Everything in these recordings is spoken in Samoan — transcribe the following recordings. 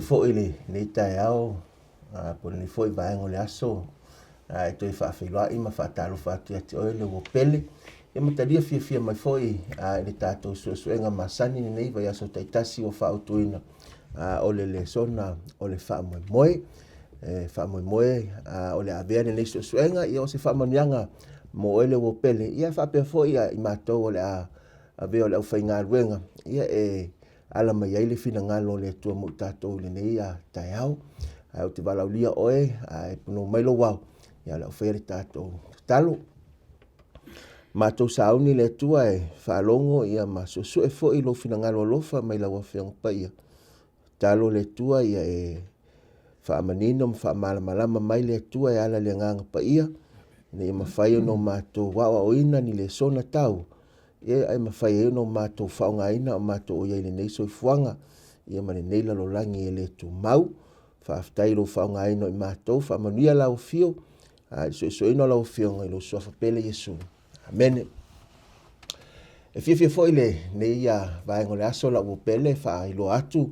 foi i lenei taeao po o lenei foi vaega o le aso e toe faafeiloai ma faatalofa atu ia te oe le uo pele. Ia ma talia fiafia mai foi i le tatou suesuega masani lenei vaiaso taitasi ua faautuina o le lesona o le faamoemoe. E faamoemoe o le a avea lenei suesuega ia o se faamanuiaga mo oe le uo pele. Ia faapea foi i matou o le a avea o le aufaigaluega ia e ala mai ai le finagalo o le Atua mo i tatou i lenei taeao. Ae ou te valaaulia oe e punou mai lou ao, ia o le a ou faia le tatou tatalo. Matou sauni le Atua e faalogo ia ma suesue foi lou finagalo alofa mai lau Afioga Paia. Tatalo le Atua ia e faamanino ma faamalamalama mai le Atua e ala i le Agaga Paia, ina ia mafai ona o matou aoaoina ni lesona tau, ia e mafai ai ona o matou faaaogaina a o matou o i ai i lenei soifuaga, ia ma lenei lalolagi e le tumau. Faafetai i lou faaaogaina o i matou, faamanuia lau afio, a i le suesueina o lau Afioga i lou Suafa pele Iesu. Amene. E fiafia foi lenei vaega o le aso lau pele faailoa atu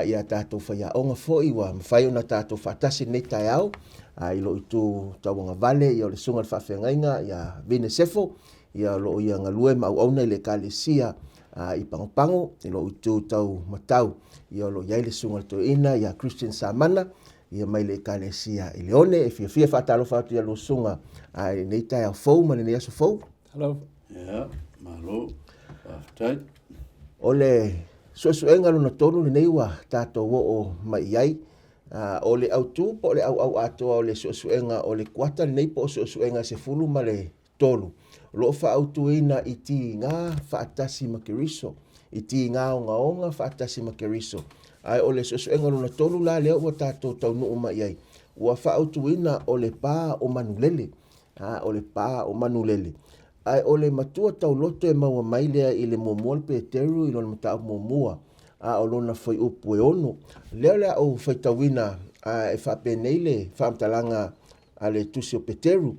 ia tatou faiaoga foi ua mafai ona tatou faatasi lenei taeao i lou itu tauagavale ia o le susuga i le faafeagaiga ia Vine Sefo ia o lo o ia galue ma auauna i le Ekalesia i Pagopago i lou itu tau matau ia o lo o i ai le susuga i le toeaina ia Christian Samana ia mai le Ekalesia i Leone. E fiafia faatalofa atu ia lua susuga i lenei taeao fou ma lenei aso fou. Hello. Ia, malo. Faafetai. O le suesuega lona tolu lenei ua tatou oo mai i ai. O le autu po o le auau atoa o le suesuega o le kuata lenei po o suesuega e 13 o lo o faaautuina i tiga faatasi ma Keriso, i tiga ogaoga faatasi ma Keriso. Ae o le suesuega lona tolu la lea ua tatou taunuu mai i ai, ua faaautuina o le pa o manulele, a, o le pa o manulele. Ae o le matua tauloto e maua mai lea i le muamua o le Peteru i lona mataupu muamua, a o lona fuaiupu e 6. Lea o le a ou faitauina e faapenei le faamatalaga a le tusi o Peteru,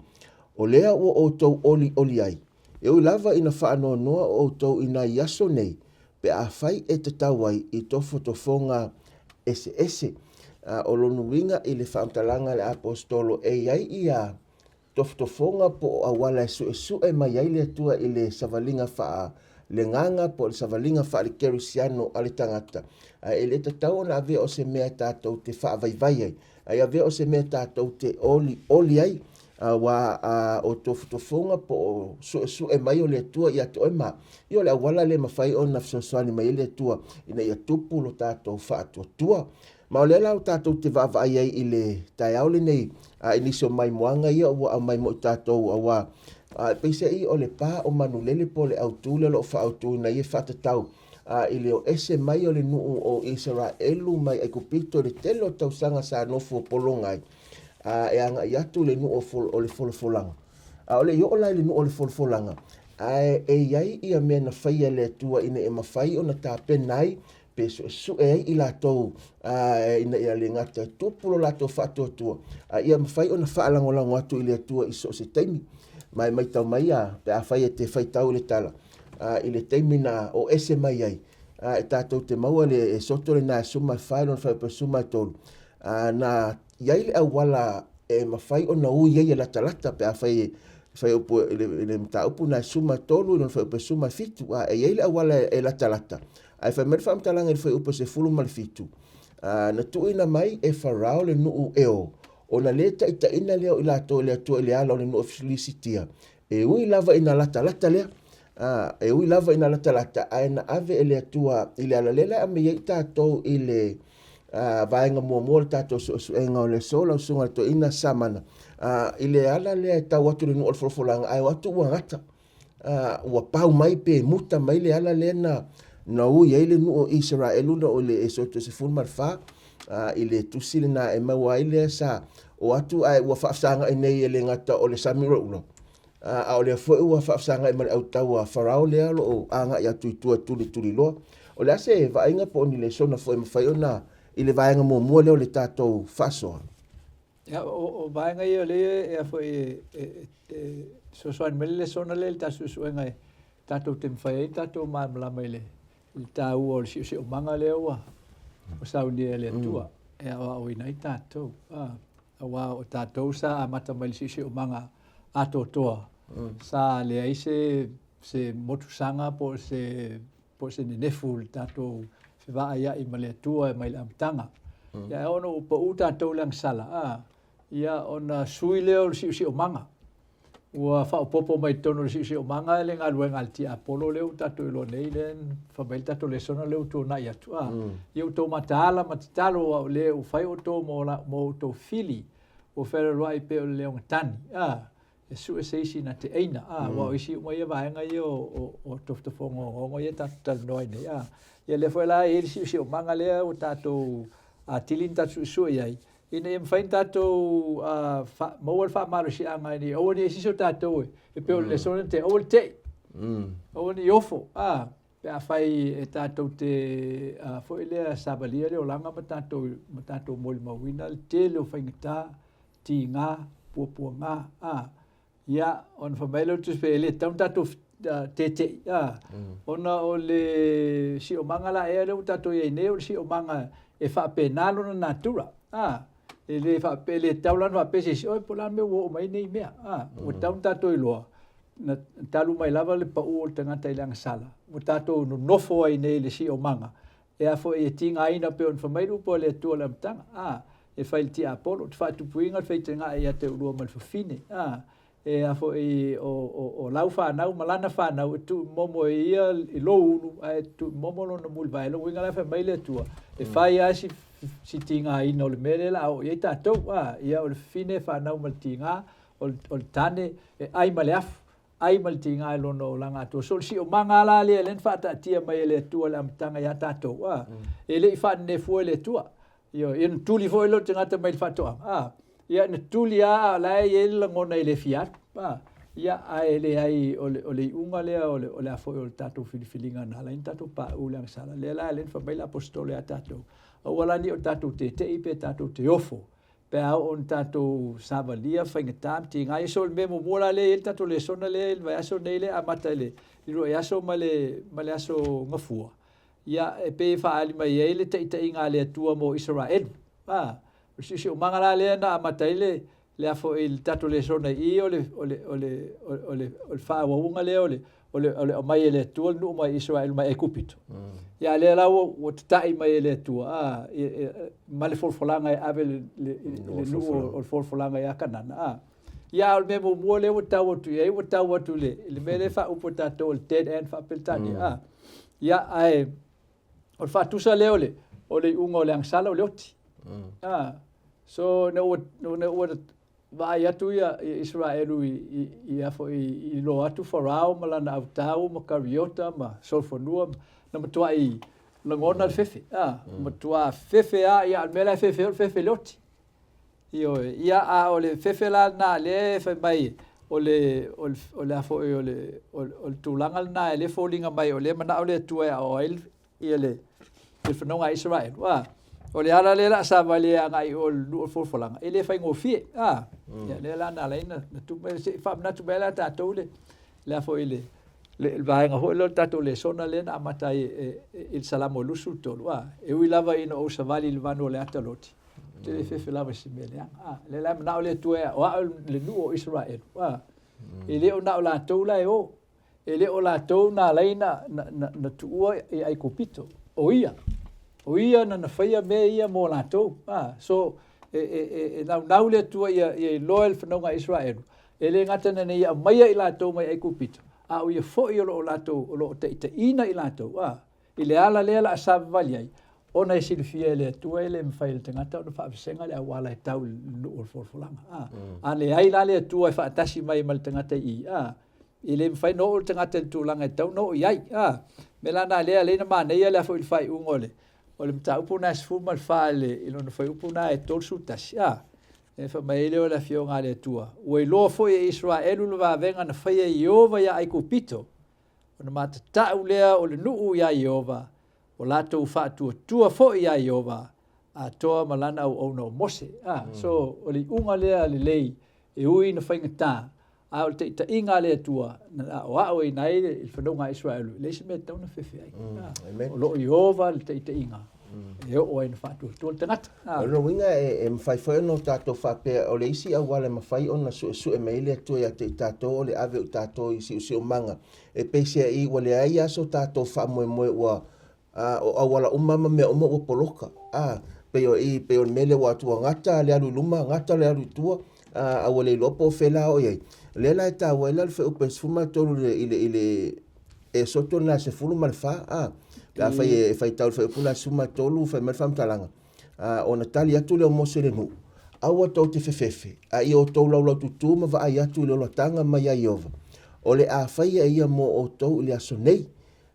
O lea ua outou olioli ai, e ui lava ina faanoanoa outou i nai aso nei, pe afai e tatau ai i tofotofoga eseese. A o lona uiga i le faamatalaga a le Aposetolo e i ai ia tofotofoga po o auala e suesue mai ai le Atua i le savaliga faaleagaga po o le savaliga faale-kerisiano a le tagata, ae e le tatau ona avea o se mea tatou te faavaivai ai, ae avea o se mea tatou te olioli ai, aua o tofotofoga po o suesue mai o le Atua ia te oe ma, ia o le auala lea e mafai ona fesoasoani mai ai le Atua ina ia tupu lo tatou faatuatua. Ma o lea la tatou te vaavaai ai i le taeao lenei i nisi o maimoaga ia ua aumai mo i tatou, aua peiseai o le pa o manulele po o le autu lea o lo o faaautuina ai e faatatau i le o ese mai o le nuu o Isaraelu mai Aikupito i le tele o tausaga sa nofo pologa ai, e agai atu le nuu o le folafolaga. A o le i oo la i le nuu o le folafolaga, ae e i ai ia mea na faia e le Atua ina ia mafai ona tapena ai pe suesue ai i latou ina ia le gata e tupu lo latou faatuatua, a ia mafai ona faalagolago atu i le Atua i so o se taimi. Ma e matau mai ia pe afai e te faitau i le tala, i le taimi na o ese mai ai, e tatou te maua le soto lena e 14 lona fuaiupu e 13, na i ai le auala e mafai ona ui ai e latalata pe afai e fuaiupu i le mataupu na e 13 i lona fuaiupu e 17, e i ai le auala e latalata, ae fai mai le faamatalaga i le fuaiupu e 17, na tuuina mai e Farao le nuu e o, ona le taitaiina lea o i latou e le Atua i le ala o le nuu o Filisitia, e ui lava ina latalata lea, e ui lava ina latalata, ae na ave e le Atua i le ala lea la e aumai ai tatou i le vaega muamua o le tatou suesuega o le aso, lau susuga i le toeaina Samana, i le ala lea e tau atu i le nuu o le folafolaga, ae o atu ua gata, ua pau mai pe muta mai le ala lea na ui ai le nuu o Isaraelu na o le Esoto 14, i le tusi lena e maua ai lea sa o atu ae ua faafesagai nei e le gata o le sami ulaula, a o lea foi ua faafesagai ma le autau a Farao lea o lo o agai atu i tua e tulituliloa. O le a se vaaiga po o ni lesona foi e mafai ona i le vaega muamua lea o le tatou faasoa? Ia, o vaega ia o lea e foi e fesoasoani mai le lesona lea i le tatou suesuega e tatou te mafai ai tatou malamalama i le taua o le siosiomaga lea ua ua saunia e le Atua e aoaoina ai tatou, aua o tatou sa amata mai le siosiomaga atoatoa, sa leai se se motusaga po o se po o se nenefu i le tatou fevaaia'i ma le Atua mai le amataga. Ia ae oo ina ua pau tatou i le agasala, ia ona sui lea o le siosiomaga. Ua faaopoopo mai totonu o le siosiomaga le galuega a le tiapolo lea ua tatou iloa nei, lea na fai mai le tatou lesona lea ua tuanai atu, ia outou mataala ma tatalo aua o le ua fai outou mo, mo outou fili, ua fealualuai pei o le leogatani, e sue se isi na te aina, aua o isi uma ia vaega ia o, o, o tofotofoga ogaoga ia tatou talanoa ai nei, Ia lea foi la e i ai le siosiomaga lea ua tatou atili na tatou suesue i ai, ina ia mafai ona tatou maua le faamalosiaga ina ia aua ne i i ai se isi o tatou e pei o le lesona te aua le tei, aua ne i ofo, pe afai e tatou te foi lea savalia le olaga ma tatou ma tatou molimauina le tele o faigata, tiga, puapuaga, Ia, ona fai mai lea o le Tusi Paia, e le tatau ona tatou tete'i, a, ona o le siomaga la ea lea ua tatou i ai nei, o le siomaga e faapena lona natura, a. E le faapea, e le tatau la ona faapea se isi, oi po o le a le mea ua oo mai ai nei mea, a. Ua tatau ona tatou iloa, na talu mai lava le pau o le tagata i le agasala, ua tatou nonofo ai nei i le siomaga, e a foi e tigaina pei ona fai mai le upu a le Atua i le amataga, a, e fai i le tiapolo, te faatupuina le feitagai ia te oulua ma le fafine, a, e a foi o, o, o lau fanau ma lana fanau e tuumomo e ia i lou ulu ae tuumomo lona mulivae. Lona uiga la fai mai le Atua, e fai lava si, si tigaina o le mea lea o le a oo i ai tatou, a, ia o le fafine e fanau ma le tiga, o le, o le tane e ai ma le afu, ai ma le tiga i lona olaga atoa. So o le siomaga la lea lea na faataatia mai e le Atua i le amataga ia tatou, a, e le i faanenefua e le Atua. Ioe, ia na tuli foi lea o le tagata mai le faatoaga, a, ia na tuli lava a o la e i ai le lagona e le fia alu, a, ia ae leai o le, o le iuga lea o le, o le a foi o le tatou filifiliga na ala ai ona tatou pauu i le agasala. Lea la lea na fai mai le Aposetolo ia tatou, aua la ne i o tatou tete'i pe tatou te ofo pe a oo ina tatou savalia faigata ma tiga. Ia so o le mea muamua la lea e i ai le tatou lesona lea i le vaiaso lenei lea e amata i le uluai aso ma le, ma le aso Gafua, Ia, e pei e faaali mai ai le taitaiga a le Atua mo Isaraelu. A, o le siosiomaga la lea na amata ai le, le a foi le tatou lesona i i, o le, o le, o le, o le, o le faaauauga lea o le, o le, o le aumai e le Atua le nuu mai Isaraelu mai Aikupito. Ia, a lea la ua, ua tata'i mai e le Atua, a, e, e, ma le folafolaga e ave le, le, le nuu o le folafolaga ia Kanana, a. Ia, a o le mea muamua lea ua tau atu i ai, ua tau atu i le, i le mea lea e faaupu e tatou o le dead end faa-Peretania, a. Ia, ae o le faatusa lea o le, o le iuga o le agasala o le oti. A, so ina ua, ina ua vaai atu ia, ia Isaraelu i, i, i, a foi, i iloa atu Farao ma lana autau ma kariota ma solofanua, na matuai lagona le fefe, a, matua fefe lava, ia a o le mea la e fefe ai o le fefe i le oti. Ioe, ia a o le fefe la lena lea e fai mai o le, o le, o le a foi o le, o le, o le tulaga lena e le foliga mai o lea e manao le Atua e aoao ai ia le, le fanauga a Isaraelu, a. O le ala lea o le a savali ai agai i o i le nuu o le folafolaga, e le faigofie, a. Ia lea la na ala ai ona tupu mai, se i faamanatu mai la tatou le, le a foi le, le vaega foi lea o le tatou lesona lea na amata ai i le Salamo 23, a. E ui lava ina ou savali i le vanu o le ata loti, Ou te le fefe lava i se mea leaga. A, lea la e manao le Atua e aoao le nuu o Isaraelu. A, e le o na o latou la e o. E le o latou na ala ai na, na, na, na tuua i Aikupito. O ia. O ia na na faia mea ia mo latou. A, so, e, e, e, e naunau le Atua ia, ia iloa e le fanauga a Isaraelu, e le gata na ia aumaia i latou mai Aikupito, a o ia foi o lo o latou, o lo o taitaiina i latou. A, I le ala lea o le a savavali ai, ona e silafia e le Atua e le mafai e le tagata ona faavasega le auala e tau i le nuu o le folafolaga. A, a leai la le Atua e faatasi mai ma le tagata i i, a, e le mafai ona oo le tagata i le tulaga e tatau ona oo i ai. A, mea la lena lea lea na manaia le a foi le faaiuga o le, o le mataupu lena e 14 i le, i lona fuaiupu lena e 31, a, e fai mai ai lea o le Afioga a le Atua, ua iloa foi e Isaraelu le vavega na faia e Ieova iā Aikupito, Ona matatau lea o le nuu iā Ieova, o latou faatuatua foi iā Ieova, atoa ma lana auauna o Mose. A, so, o le iuga lea lelei, e ui ina faigata, a o le taitaiga a le Atua, na aoaoina ai le fanauga a Isaraelu, e leai se mea e tatau ona fefe ai. A, o lo o Ieova le taitaiga e oo ai ina faatuatua le tagata. O lona uiga e mafai foi ona o tatou faapea o le isi auala e mafai ona suesue mai ai le Atua ia te i tatou o le ave o i tatou i siusiumaga e peiseai ua leai lava so tatou faamoemoe ua o auala uma ma mea uma ua poloka. Pei o i, pei o le mea lea ua atu ua gata le alu i luma, gata le alu i tua, a ua le iloa po o fea la o i ai. O lea la e taua ai la le fuaiupu e 13 i le, i le, Esoto lena 14, a, pe afai e faitau i le fuaiupu lena 13, fai mai le faamatalaga, a, ona tali atu lea o Mose i le nuu, Aua tou te fefefe, a ia outou laulaututu ma vaai atu i le olataga mai ia Ieova, o le a faia e ia mo outou i le aso nei.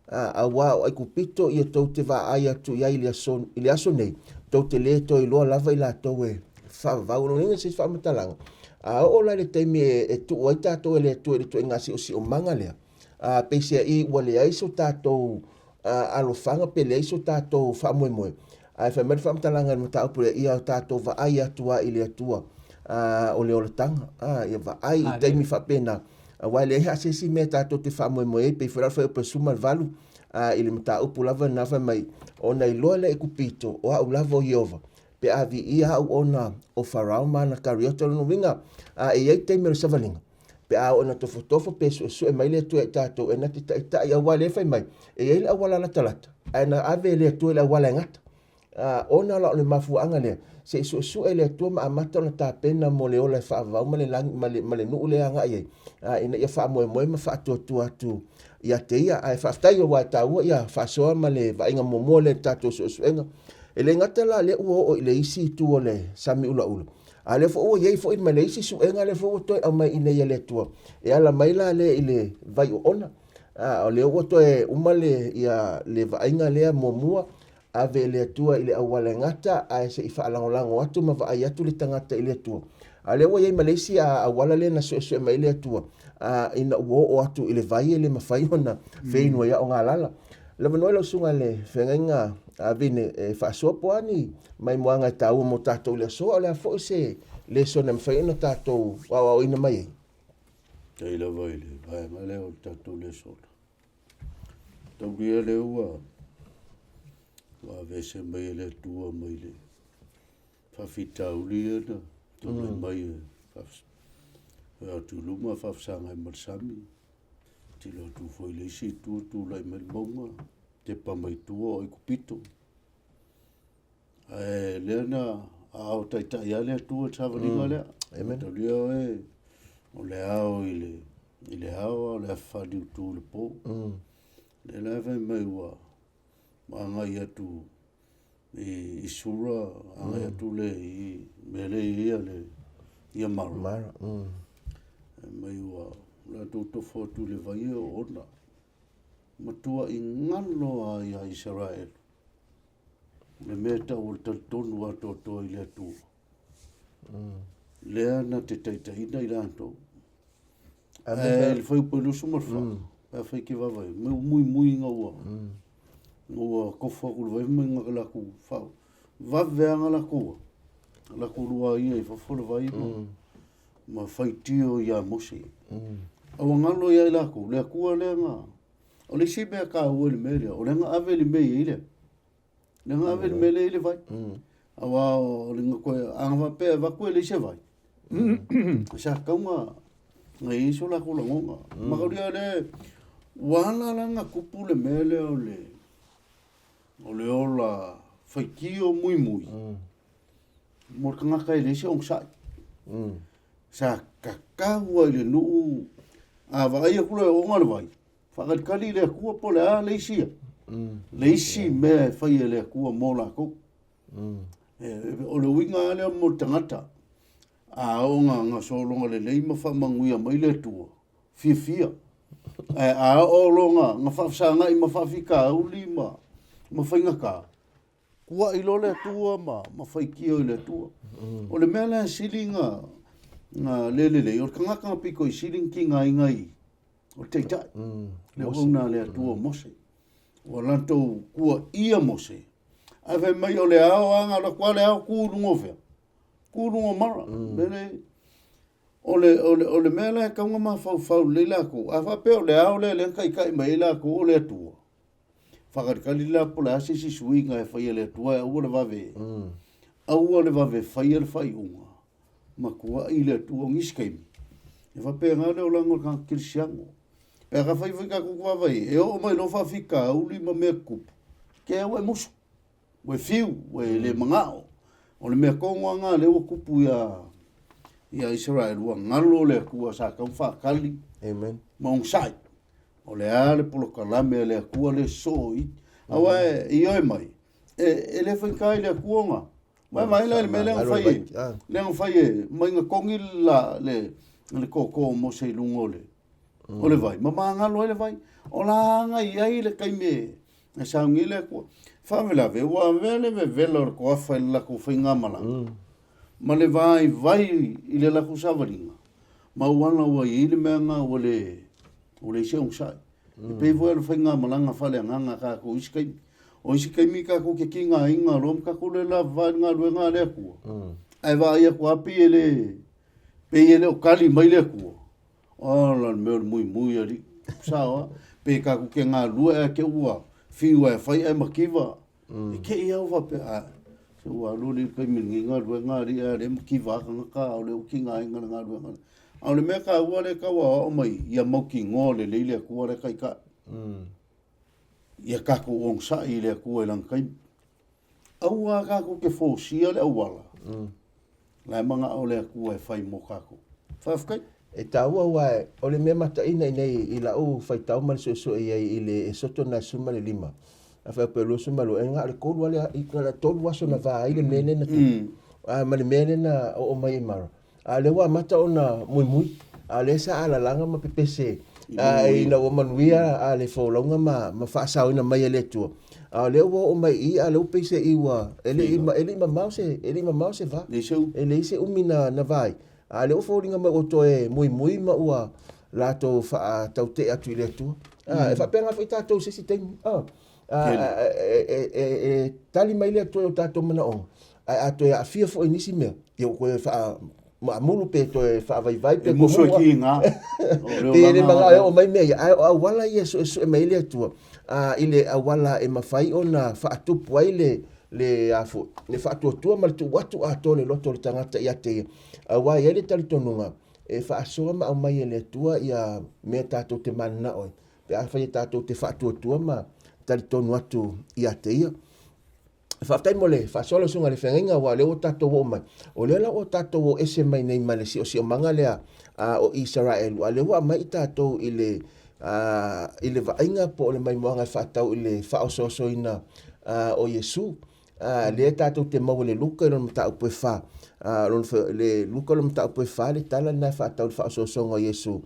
A, auā o Aikupito ia tou te vaai atu i ai i le aso, i le aso nei, tou te lē toe iloa lava i latou e faavavau. O lona uiga se isi faamatalaga, a oo la i le taimi e, e tuu ai tatou e le Atua i le ituaiga siosiomaga lea, a, peiseai ua leai so tatou a, alofaga pe leai so tatou faamoemoe, ae fai mai le faamatalaga i le mataupu lea, ia tatou vaai atu lava i le Atua, a, o le olataga, a, ia vaai i taimi faapena, aua e leai lava se isi mea tatou te faamoemoe ai, pei foi la o le fuaiupu e 18, a, i le mataupu lava lena fai mai, ona iloa lea i Kupito, o au lava o Ieova, pe a viia au ona o Farao ma ana kariota. O lona uiga, a, e i ai taimi o le savaliga, pe a oo ina tofotofo pe suesue mai le Atua ia i tatou e na te taitai, aua o lea e fai mai, e i ai le auala latalata, ae na ave e le Atua i le auala e gata. A, ona la o le mafuaaga lea, se i suesue le Atua ma amata ona tapena mo le ola e faavavau ma le lagi, ma le, ma le nuu lea e agai ai, a, ina ia faamoemoe ma faatuatua atu ia te ia. Ae faafetai aua e taua ia faasoa ma le vaaiga muamua lea i le tatou suesuega. E le gata la lea ua oo i le isi itu o le sami ulaula, A o lea foi ua i ai foi ma le isi suega lea foi ua toe aumai i inei e le Atua, e ala mai la lea i le vai oona. A o lea ua toe uma le, ia, le vaaiga lea muamua, ave e le Atua i le auala e gata, ae se i faalagolago atu ma vaai atu le tagata i le Atua. A o lea ua i ai ma le isi a, auala lea na suesue mai ai le Atua, a, ina ua oo atu i le vai e le mafai ona feinu ai a o galala. Le avanoa i lau susuga i le feagaiga a Vine e faasoa po o a ni maimoaga e taua mo tatou i le aso, a o le a foi se lesona e mafai ona tatou aoaoina mai ai? Faafetai lava i le vaega lea o le tatou lesona. Taulia lea ua ua aveese mai e le Atua mai le faafitauli ia na tulai mai e atu i luma faafesagai ma le sami. Tilo atu foi i le isi itu tulai mai le mauga, tepa mai tua o Aikupito. Ae lea na ao taitai lava le Atua i le savaliga lea. Amen. Taulia oe o le ao i le i le ao a o le afa faaliutu i le po. Lea la fai mai ua agai atu i, i Sura, agai atu le i mea le i ia le ia Mara. Mara. Mai ua latou tofo atu i le vai e oona. Matuai galo lava ia Isaraelu le mea e tau o le talitonu atoatoa i le Atua. Lea na te taitaiina i latou. Ae le fuaiupu e 24, pe afai ke vaavaai, me ua muimui ina ua, ina ua kofo atu i le vai ma ina latou fa, vave lava na latou, latou lua ia i fafo le vai ma, ma faitio ia Mose. A ua galo ia i latou, le Atua lea na, o le isi mea taua i le mea lea, o lea na ave le mea i ai lea. Lea na ave le mea lea i le vai. Aua o le na toe, a na faapea e avatu e leai se vai, sa tatau na, na i ai so latou lagona. Mataulia lea, ua ala la na tupu le mea lea o le, o le ola faitio muimui. Mo le tagata e leai se onosai. Sa tatau lava i le nuu, a vaai atu loa e oona le vai, faatalitali i le Atua po o le a le isi ia, le isi mea e fai e le Atua mo latou. O le uiga lava lea mo le tagata, a oo ina sologa lelei ma faamanuia mai le Atua, fiafia. Ae a oo loa ina faafesagai ma faafitauli ma faigata, Kuai loa le Atua ma, ma faitio i le Atua. O le mea la e sili na, na le lelei, o le tagata na pito i sili na tigaina i, o le taitai. Le auauna a le Atua o Mose. Ua latou kuaia Mose. Ae fai mai o le ao lava na alu atu lava le ao tu i luga o fea? Tu i luga o Mara. Mele, o le, o le, o le mea la e tatau ona mafaufau lelei latou, a faapea o le ao lea lea na taitai mai ai latou o le Atua, Faakalikali la po o le a se isi suiga e faia e le Atua e aua le vave, aua le vave faia le faaiuga, matuai le Atua. O nisi taimi, e faapena le olaga o le tagata kerisiano. Pe a ka fai foi tatou vaavaai, e oo mai loa faafitauli ma mea tutupu, te ua e musu, ua e fiu, ua e le manao. O le mea tonu lava lena lea ua tupu ia ia Isaraelu, ua galo le Atua sa tatau ona faatali ma onosai. O le a le polokalame a le Atua lea e sosoo i i. Aua e ioe mai, e le faigata i le Atua ona vaevae la i le mea lea na fai e, lea na fai e, mai na togi le tootoo o Mose i luga o le, o le vai, ma magalo ai le vai. O la na i ai le taimi e sauni ai le Atua. Faalavelave, ua avea le vevela o le toafa i le latou faigamalaga, ma le vaivai i le latou savaliga, ma auala ua i ai le mea lena ua le, ua leai se onosai. E pei foi o le faigamalaga faaleagaga a tatou i isi taimi. O isi taimi tatou te tigaina loa ma tatou le lavava i le galuega a le Atua, ae vaai atu lava pei e le, pei e le o tali mai le Atua. Ola le mea o le muimui alii. Sao lava. Pe tatou te galulue ae te ua fiu lava e fai ae mativa. E te i lava ua faapea, a, se ua alu alii i le taimi i lenei galuega alii a o lea e mativa lava tagata a o lea ua tigaina i le galuega lea. A o le mea taua lea e tau aoao mai, ia mautinoa lelei le Atua la e taitai. Ia tatou onosai i le Atua i lana taimi. Aua tatou te fosia le auala, la e manao le Atua e fai mo tatou. Faafetai. E taua aua o le mea mataina i nei i lau faitau ma le suesue i ai i le Esoto na 15, a faapea 22, e na o le tolu lava lea, na o le tolu aso na va ai le mea lea na tupu, ma le mea lea na oo mai i Mara. A o lea ua amata ona muimui, a o lea sa alalaga ma pepese ina ua manuia le folauga ma faasaoina mai e le Atua. A o lea ua oo mai i i, a o lea ua pei se i ua, e le i mamao se, e le i mamao se va. E leai se umi na va ai. A o lea ua foliga mai ua toe muimui ma ua latou faatautee atu i le Atua. E faapena foi tatou i se isi taimi. E tali mai le Atua i o tatou manaoga, ae a toe aafia foi i nisi mea, ia ua toe faamaamulu pe toe faavaivai pe E musu e kiga. Pe e le manao e oo mai mea ia, ae o auala ia e suesue mai ai le Atua i le auala e mafai ona faatupu ai le le a foi, le faatuatua ma le tuu atu atoa le loto o le tagata ia te ia. Aua e i ai le talitonuga, e faasoa ma aumai e le Atua ia mea tatou te mananao ai, pe afai e tatou te faatuatua ma talitonu atu ia te ia. Faafetai mo le faasoa lau susuga i le feagaiga aua o lea ua tatou oo mai. O lea la ua tatou oo ese mai nei ma le siosiomaga lea o Isaraelu, a o lea ua aumai i tatou i le i le vaaiga po o le maimoaga e faatatau i le faaosoosoina o Iesu. Lea tatou te maua i le Luka i lona mataupu e 4, le Luka lona mataupu e 4 le tala lena e faatatau i le faaosoosoga o Iesu.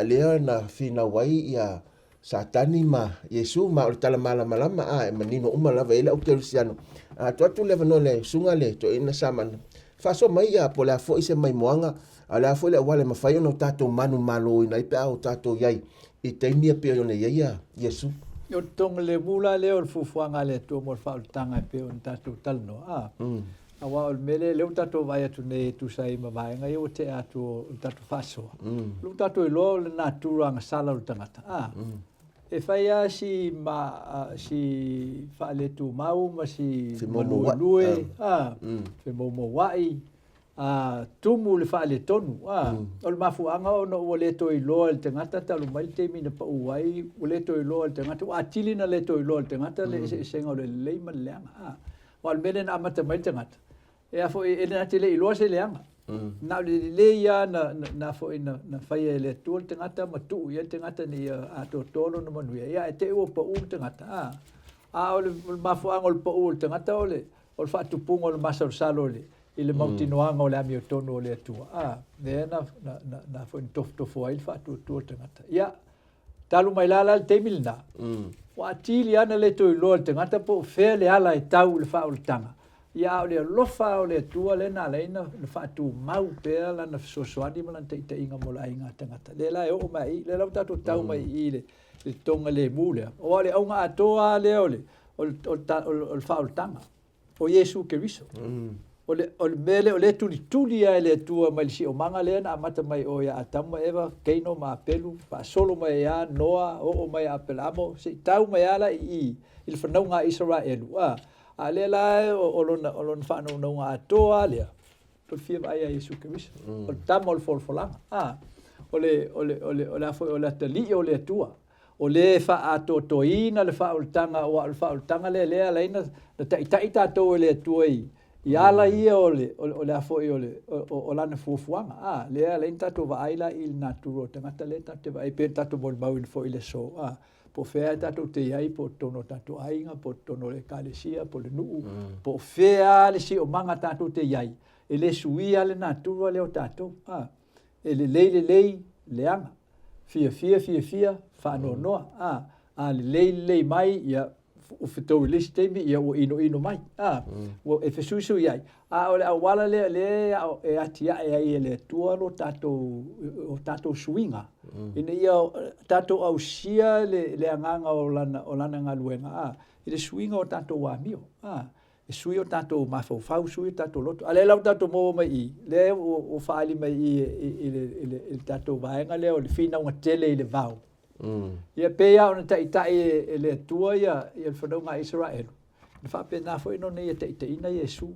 Lea na finau ai ia Satani ma Iesu, ma o le tala malamalama, a, e manino uma lava e i ai le au kerisiano. A tuu atu le avanoa i le susuga le toeaina Samana, faasoa mai ia po o le a foi se maimoaga, a o le a foi le auala e mafai ona o tatou manumaloina ai pe a o tatou i ai i taimi ia pei ona i ai ia Iesu. O le togalemu la lea o le fuafuaga a le Atua mo le faaolataga e pei ona tatou talanoa, a. Aua o le mea lea, lea ua tatou vaai atu nei e tusa ai ma vaega ia ua tea atu o le tatou faasoa. Lea ua tatou iloa o le natura agasala o le tagata, a. E fai lava si, ma, si faaletumau ma si maluelue, a, femoumouai, a, tumu le faaletonu, a. O le mafuaaga ona ua le toe iloa e le tagata talu mai le taimi na pau ai, ua le toe iloa e le tagata, ua atili ona le toe iloa e le tagata le eseesega o le lelei ma le leaga, a. Aua o le mea lea na amata mai le tagata, e a foi, e na te le iloa se leaga. Na o le lelei lava na, na, na foi na, na faia e le Atua le tagata ma tuu i ai le tagata ina ia atoatoa lona manuia. Ia ae te i ua pau le tagata, a. A o le, o le mafuaaga o le pau o le tagata o le, o le faatupuga o le masalosalo i le, i le mautinoaga o le amiotonu o le Atua, a, lea na, na, na, na foi na tofotofo ai le faatuatua o le tagata. Ia, Talu mai la la le taimi lena, ua atili lava ona le toe iloa e le tagata po o fea le ala e tau i le faaolataga, ia a o le alofa lava o le Atua lea na ala ai ona faatumau pea lana fesoasoani ma lana taitaiga mo le aiga tagata. Lea la e oo mai i, lea la ua tatou tau mai i i le togalemu lea, aua o le auga atoa lava lea o le, o le, o le, o le faaolataga, o Iesu Keriso. O le, o le mea lea o lea e tulituli lava e le Atua mai le siomaga lea na amata mai o ia Atamu ma Eva, Keino ma Apelu, faasolo mai ia Noa, oo mai ia Apelaamo, se i tau mai lava la i i i le fanauga a Isaraelu, a, a lea la o, o lona, o lona faanaunauga atoa lava lea, o le fia vaai ia Iesu Keriso, o le tama o le folafolaga, a, o le, o le, o le, o le a foi, o le atalii o le Atua, o le e faaatoatoaina le faaolataga, aua o le faaolataga lea lea e ala ai ona taitai tatou e le Atua i, i ala ia o le, o, o le a foi o le, o, o lana fuafuaga, a, lea e ala ai ona tatou vaai la i le natura o tagata lea tatou te vaai pei ona tatou molimauina foi i le aso, a, po o fea tatou te i ai, po o totonu o tatou aiga, po o totonu o le ekalesia, po o le nuu, po o fea lava le siomaga tatou te i ai, e le suia le natura lea o tatou, a, e lelei lelei, leaga. Fiafia fiafia, faanoanoa, a, a lelei lelei mai, ia, ua fetou i le isi taimi, ia ua inoino mai, a, ua e fesuisui ai. A o le auala lea lea e atiae ai e le Atua lo tatou, o tatou suiga, ina ia tatou ausia le, le agaga o lana, o lana galuega, a, i le suiga o tatou amio, a, e sui o tatou mafaufau, sui o tatou loto. A lea la ua tatou maua mai i, lea ua, ua faaali mai i, i, i, le, i, le, i le tatou vaega lea o le finauga tele i le vao. Ia pei lava ona taitai e, e le Atua ia, ia le fanauga a Isaraelu, na faapena foi ona ia taitaiina Iesu.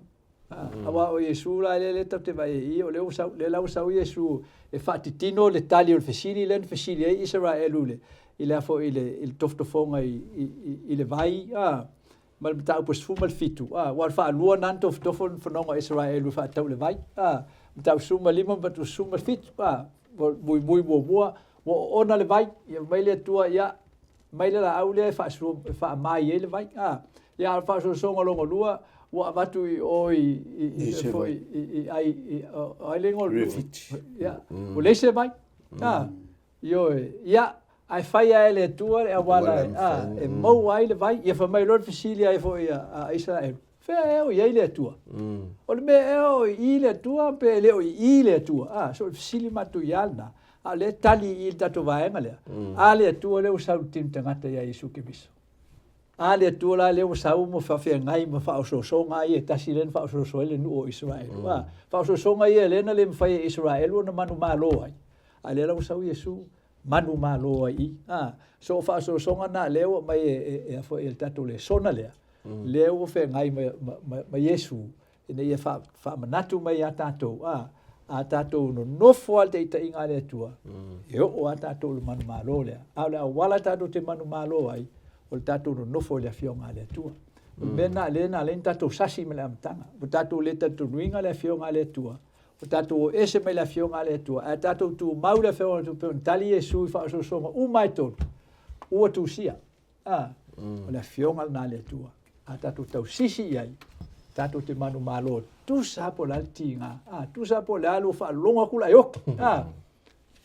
Aua o Iesu la lea lea tatou te vaai i i, o lea ua sau, lea la ua sau Iesu e faatitino le tali o le fesili lea na fesili ai Isaraelu i le, i le a foi i le, i le tofotofoga i, i, i, i le vai, a, ma le mataupu e 17, a, aua o le faalua lena na tofotofo le fanauga o Isaraelu e faatatau i le vai, a, mataupu 15 ma mataupu 17, a, muimui muamua, ua oona le vai, ia fai mai le Atua, ia, mai le laau lea e faasua, e faamai ai le vai, a, ia, a o le faasoasoaga lona lua, ua avatu i o i, i, i, i, i, i, ai, i, o ai le igoa o le Ia, ua leai se vai, a, Ioe, ia, ae fai lava e le Atua le auala e, a, e maua ai le vai. Ia fai mai loa le fesili ai foi a, a Isaraelu, Fea ea o i ai le Atua? O le mea ea o i i le Atua pe le o i i le Atua? A, so o le fesili matuia lena, a o lea e tali i i le tatou vaega lea. A le Atua lea ua sau i le tino tagata ia Iesu Keriso. A le Atua la lea ua sau ma faafeagai ma faaosoosoga ia e tasi lea na faaosooso ai le nuu o Isaraelu. A, faaosoosoga ia lea na le mafai e Isaraelu ona manumalo ai. A lea la ua sau Iesu manumalo ai i. A, so o faaosoosoga na lea ua aumai e, e, e, e, e le tatou lesona lea, lea ua feagai ma, ma, ma, ma Iesu ina ia faamanatu mai iā tatou, a, a tatou nonofo lava i le taitaiga a le Atua, e oo lava tatou i le manumalo lea. A o le auala tatou te manumalo ai, o le tatou nonofo i le Afioga a le Atua. O le mea lena lea na ala ai ona tatou sasi mai le amataga. Ua tatou le talitonuina le Afioga a le Atua, ua tatou o ese mai le Afioga a le Atua, ae tatou tumau i le Afioga a le Atua, pei ona tali Iesu i faaosoosoga uma e tolu, ua tusia. A, o le Afioga lena a le Atua. A tatou tausisi i ai, tatou te manumalo, tusa lava po o le a le tiga, a, tusa lava po o le a le ua faalogo atu la e oki, a,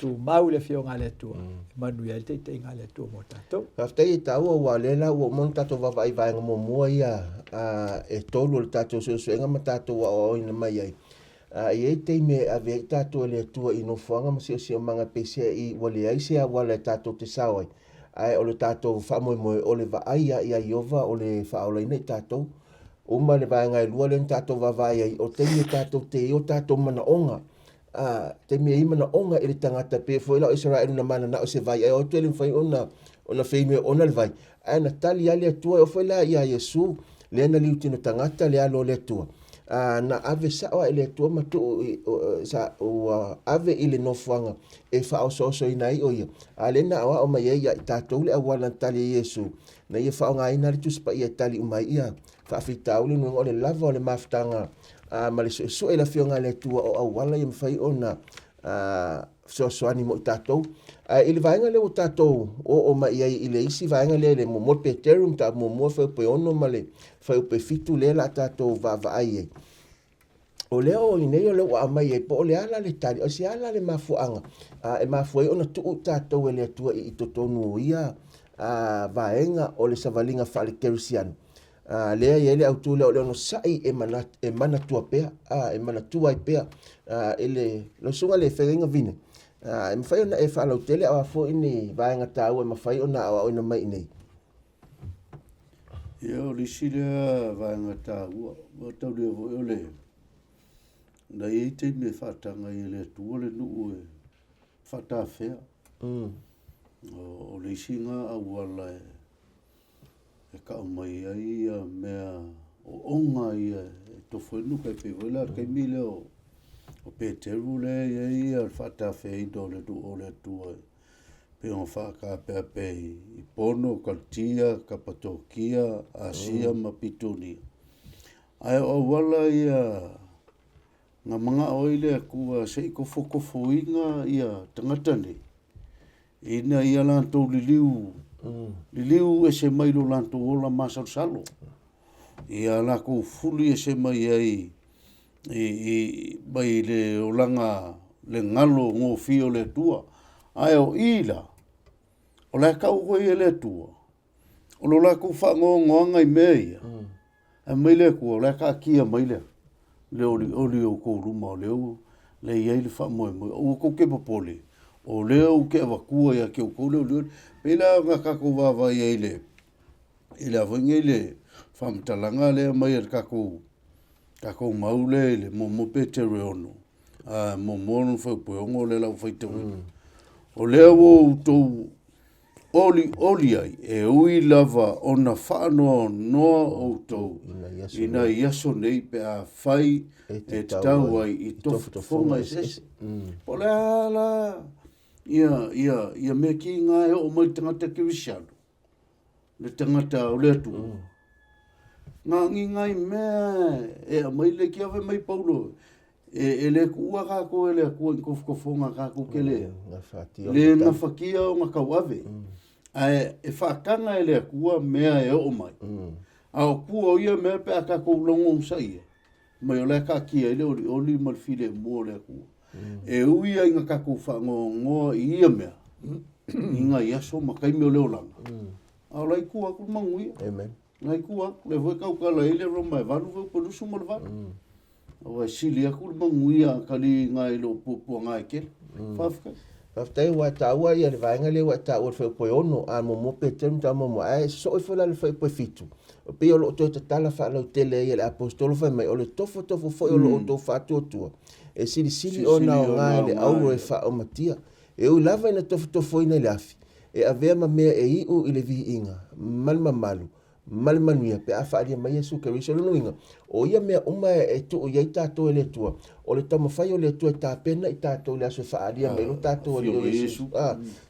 tumau i le Afioga a le Atua, e manuia ai le taitaiga a le Atua mo tatou. Faafetai e taua aua o lea la ua uma ona tatou vaavaai i vaega muamua ia e tolu o le tatou suesuega ma tatou aoaoina mai ai. A e i ai taimi e ave ai tatou e le Atua i nofoaga ma siosiomaga peiseai ua leai se auala e tatou te sao ai, ae o le tatou faamoemoe o le vaai ia ia Ieova o le faaolaina i tatou. Uma le vaega e lua lea na tatou vaavaai ai, o taimi e tatou te i ai o tatou manaoga. A, taimi e i ai manaoga i le tagata, pei foi la o Isaraelu na mananao i se vai, ae o atu e le mafai ona, ona feinu e ona le vai. Ae na tali lava le Atua, e oo foi la ia Iesu, lea na liutino tagata le alo o le Atua. Ā, na ave sao lava i le Atua ma tuu i, sa, ua ave i le nofoaga e faaosoosoina ai o ia. A lea na aoao mai ai ia i tatou le auala na tali e Iesu, na ia faaaogaina le Tusi Paia e tali uma ai ia faafitauli, lona uiga o le lava o le mafutaga ā, ma le suesue i le Afioga a le Atua o auala ia mafai ona ā, fesoasoani mo i tatou. Ae i le vaega lea ua tatou oo mai i ai i le isi vaega lea i le muamua le Peteru, mataupu muamua fuaiupu e 6 ma le fuaiupu e 7 lea o le a tatou vaavaai ai. O lea o i nei o lea ua aumai ai po o le a la le tali, o se a la le mafuaaga e mafua ai ona tuu i tatou e le Atua i totonu o ia vaega o le savaliga faale-kerisiano. Ā, lea e i ai le autu lea o le onosai e mana, e manatua pea, ā, e manatua ai pea, ā, i le, lau susuga i le feagaiga vine, ā, e mafai ona e faalautele a o a foi ni vaega taua e mafai ona aoaoina mai i inei. Ia, o le isi lea vaega taua, ua taulia foi o le. Na i ai taimi e faataga ai e le Atua le nuu e faatafea. O le isi na auala e kau mai ai ia mea ooga ia e tofo ai nuka e pei foi la le taimi lea o Peteru lea e i ai ia le faatafeaina o le nuu o le Atua e pei ona faataapeape i Pono, Kalitia, Kapatokia, Asia ma Pitonia. Ae o auala ia na manao ai le Atua se i tofotofoina ia tagata nei, ina ia latou liliu, liliu ese mai lo latou ola masalosalo, ia latou fuli ese mai ai mai le olaga le galo gofie o le Atua. Ae o i la, o la e tau foi e le Atua, o lo latou faanoanoaga i mea ia, ae mai le Atua, o la e taatia mai le le olioli o outou luma, o lea ua le i ai le faamoemoe. Aua tou te popole, o lea ou te avatua ia te outou le olioli. Pei la ona tatou vaavaai ai i le a foi nei le faamatalaga lea mai a le tatou mau lea i le muamua Peteru e 6, muamua lona fuaiupu e 6 lea la ua faitauina. O lea ua outou olioli ai, e ui lava ona faanoanoa outou i nai aso nei pe afai e tatau ai i tofotofoga eseese. Po o le a la ia mea kiga e oo mai i le tagata kerisiano, le tagata o le Atua. Nga ngi ngai mea e aumai le kia fai mai Paulo, e le tuua tatou e le Atua i tofotofoga tatou te le le gafatia ona tauave. Ae e faataga e le Atua mea e oo mai. A o tua o ia mea pe a tatou logosaia, mai o la e taatia ai le olioli ma le filemu o le Atua. E ui ai ina tatou faanoanoa i ia mea, i nai aso ma taimi o le olaga, a o la e i tua atu le manuia. Amen. La e i tua atu, lea foi e tautala ai le Roma e 8 foi po 28. Aua e sili atu le manuia a taliga i lo puapuaga e tele. Faafetai. Faafetai ua e taua ia le vaega lea ua e taua le fuaiupu e 6, a muamua Peteru ma muamua, ae sosoo ifo la le fuaiupu e 7, e pei o lo o toe tatala faalautele ai e le Aposetolo fai mai, o le tofotofo foi o lo outou faatuatua, e silisili ona aoga i le auro e faaomatia, e ui lava ina tofotofoina i le afi, e avea ma mea e iu i le viiga ma le mamalu ma le manuia pe a faaalia mai Iesu Keriso. O lona uiga, o ia mea uma e tuu i ai tatou e le Atua, o le taumafai o le Atua e tapena i tatou i le aso e faaalia mai lo tatou Alii o Iesu,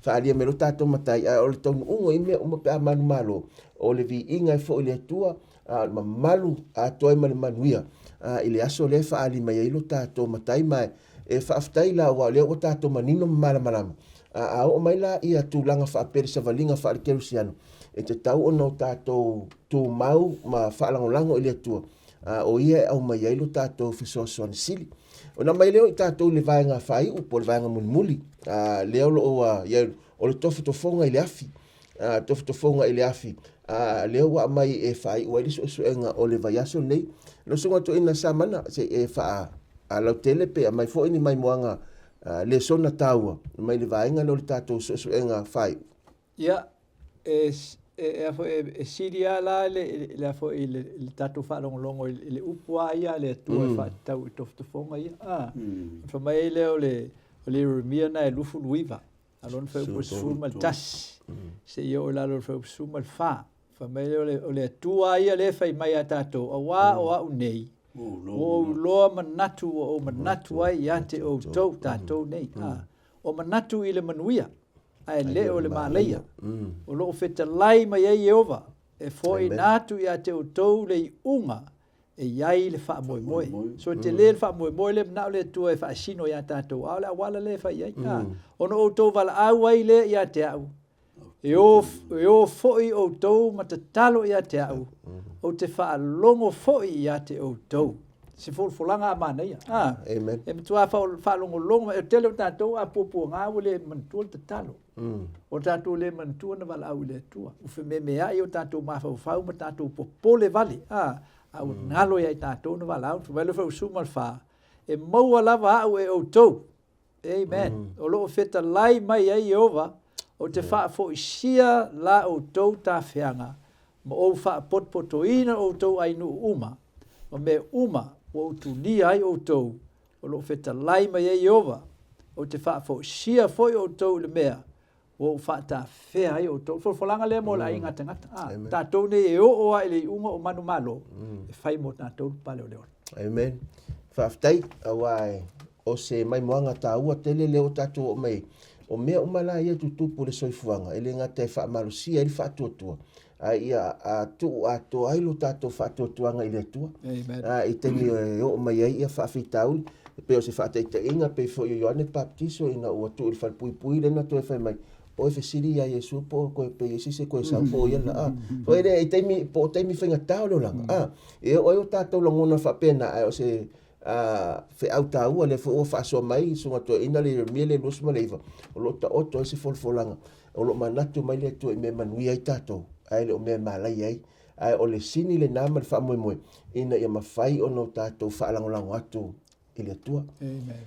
faaalia mai lo tatou Matai, ae o le taunuuga o ia mea uma pe a manumalo, o le viiga e foi i le Atua, a o le mamalu atoa ai ma le manuia i le aso lea e faaali mai ai lo tatou Matai. Ma e faafetai la, aua o lea ua tatou manino ma malamalama. A oo mai la ia tulaga faapea i le savaliga faale-kerisiano, e tatau ona o tatou tumau ma faalagolago i le Atua, o ia e aumai ai lo tatou fesoasoani sili. Ona mai lea o i tatou i le vaega faaiu po o le vaega mulimuli, lea o lo o i ai o le tofotofoga i le afi. Tofotofoga i le afi, lea ua aumai e faaiu ai le suesuega o le vaiaso lenei. Lau Susuga Toeaina Samana, se i e faalautele pe aumai foi ni maimoaga lesona taua mai le vaega lea o le tatou suesuega faaiu. Ia, e, e, e, foi, e sili lava la le, le, foi, le, le tatou faalogologo i le upu lava ia a le Atua e faatatau i tofotofoga ia. Fai mai ai lea o le, o le Ieremia na e 29, a lona fuaiupu 11, seia oo i lalo o le fuaiupu 14. Fai mai lea o le, o le Atua ia lea e fai mai ia tatou, auā o au nei, ua ou iloa manatu ua ou manatu ai ia te outou, tatou nei. O manatu i le manuia, ae le o le malaia. O lo o fetalai mai ai Ieova, e foaiina atu ia te outou le iuga e i ai le faamoemoe. So e tele le faamoemoe lea manao le Atua e faasino ia tatou, a o le auala lea e fai ai. Ona outou valaau ai lea ia te au, e o foi outou ma tatalo ia te au, ou te faalogo foi ia te outou. Se folafolaga a manaia. Amen. E matua faalogologo mai. O le tele o tatou a puapuaga ua le manatua le tatalo. O tatou le manatua na valaau i le Atua. Ua fememeai o tatou mafaufau ma tatou popole vale. A ua galo ia i tatou na valaau. Fai mai le fuaiupu 14, e maua lava au e outou. Amen. O lo o fetalai mai ai Ieova, ou te faafoisia la outou tafeaga, ma ou faapotopotoina outou ainuu uma, ma mea uma ua ou tunia ai outou, O lo o fetalai mai ai Ieova, ou te faafoisia foi outou i le mea ua ou faatafea ai outou. O le folafolaga lea mo le aiga tagata. A, tatou nei e oo lava i le iuga o manumalo, e fai mo tatou le pale o le ola. Amen. Faafetai, aua o se maimoaga taua tele lea ua tatou oo mai ai. O mea uma la ia e tutupu i le soifuaga, e le gata e faamalosia ai le faatuatua, a ia a tuu atoa ai lo tatou faatuatuaga i le Atua. Amen. A, i taimi e oo mai ai ia faafitauli, e pei o se faataitaiga, pei foi o Ioane Papatiso ina ua tuu i le falepuipui lea na toe fai mai, o e fesili ia Iesu po o koe pe i ai se isi e koe sau po o ia la. A, foi lea i taimi, po o taimi faigata o le olaga. A, e oo ai o tatou lagona faapena, ae o se a, feau taua lea foi ua faasoa mai Susuga Toeaina le Ieremia le 29, o lo o taoto ai se folafolaga o lo o manatu mai le Atua i mea e manuia ai tatou, ae le o mea e malaia ai. Ae o le sini lena ma le faamoemoe ina ia mafai ona o tatou faalagolago atu i le Atua. Amen.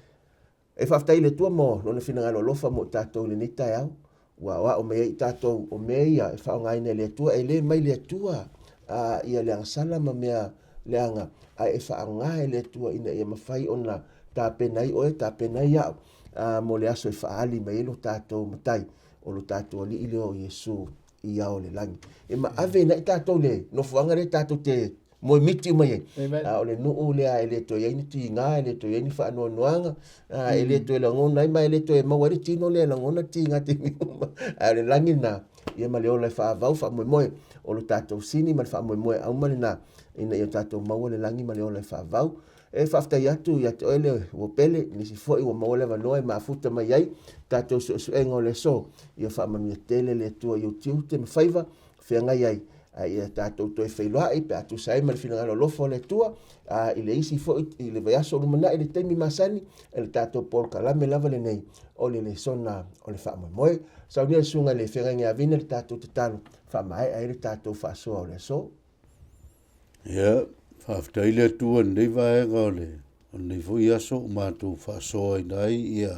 E faafetai i le Atua mo Lona finagalo alofa mo tatou i lenei taeao, ua aoao mai ai i tatou o mea ia e faaaogaina e le Atua. E le mai le Atua a, ia le agasala ma mea leaga, ae e faaaoga e le Atua ina ia mafai ona tapena ai oe, tapena ai au a, mo le aso e faaali mai ai lo tatou Matai, o lo tatou Alii lea o Iesu i ao o le lagi. E ma ave nai tatou le nofoaga lea tatou te moe miti uma i ai. A o le nuu lea e le toe i ai ni tiga, e le toe i ai ni faanoanoaga, a, e le toe lagona ai ma e le toe maua ai le tino lea e lagona tiga taimi uma. Ae o le lagi lena, ia ma le ola e faavau faamoemoe o lo tatou sini ma le faamoemoe auma lena ina ia tatou maua le lagi ma le ola e faavau. E faafetai atu ia te oe le ua pele, nisi foi ua maua le avanoa e mafuta mai ai tatou suesuega o le aso. Ia faamanuia tele le Atua i ou tiute ma faiva feagai ai, a ia tatou toe feiloai pe a tusa ai ma le finagalo alofa o le Atua, a i le isi foi i le vaiaso o lumanai i le taimi masani, e le tatou polokalame lava lenei o le lesona o le faamoemoe. Saunia le susuga i le feagaiga ia Vina le tatou tatalo faamaea ai le tatou faasoa o le aso. Ia, faafetai le Atua i lenei vaega o le o lenei foi aso ua matou faasoaina ai ia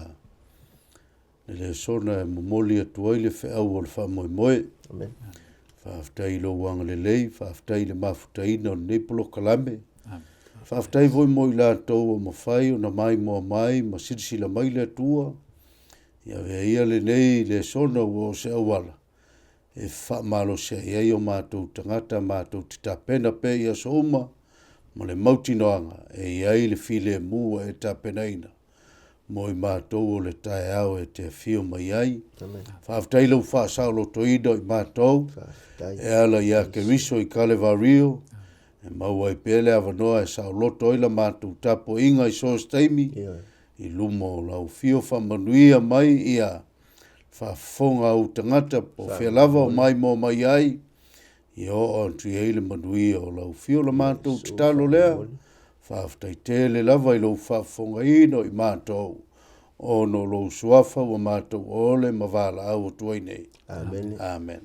le lesona e momoli atu ai le feau o le faamoemoe. Amen. Faafetai i lou agalelei, faafetai i le mafutaina o lenei polokalame. Faafetai foi mo i latou ua mafai ona maimoa mai ma silasila mai le Atua. Ia avea ia lenei lesona ua o se auala e faamalosiai ai o matou tagata matou te tapena pea i aso uma ma le mautinoaga e i ai le filemu ua e tapenaina mo i matou o le taeao e te afio mai ai. Faafetai i lou faasaolotoina o i matou e ala ia Keriso i Kalevario, e maua ai pea le avanoa e saoloto ai la matou tapuaiga i so o se taimi i luma o lau afio. Faamanuia mai ia faafofoga a ou tagata po o fea lava o maimoa mai ai, ia oo atu i ai le manuia o lau afio. La matou tatalo lea, faafetai tele lava i lou faafofogaina o i matou, ona o lou suafa ua matou ole ma valaau atu ai nei. Amen. Amen.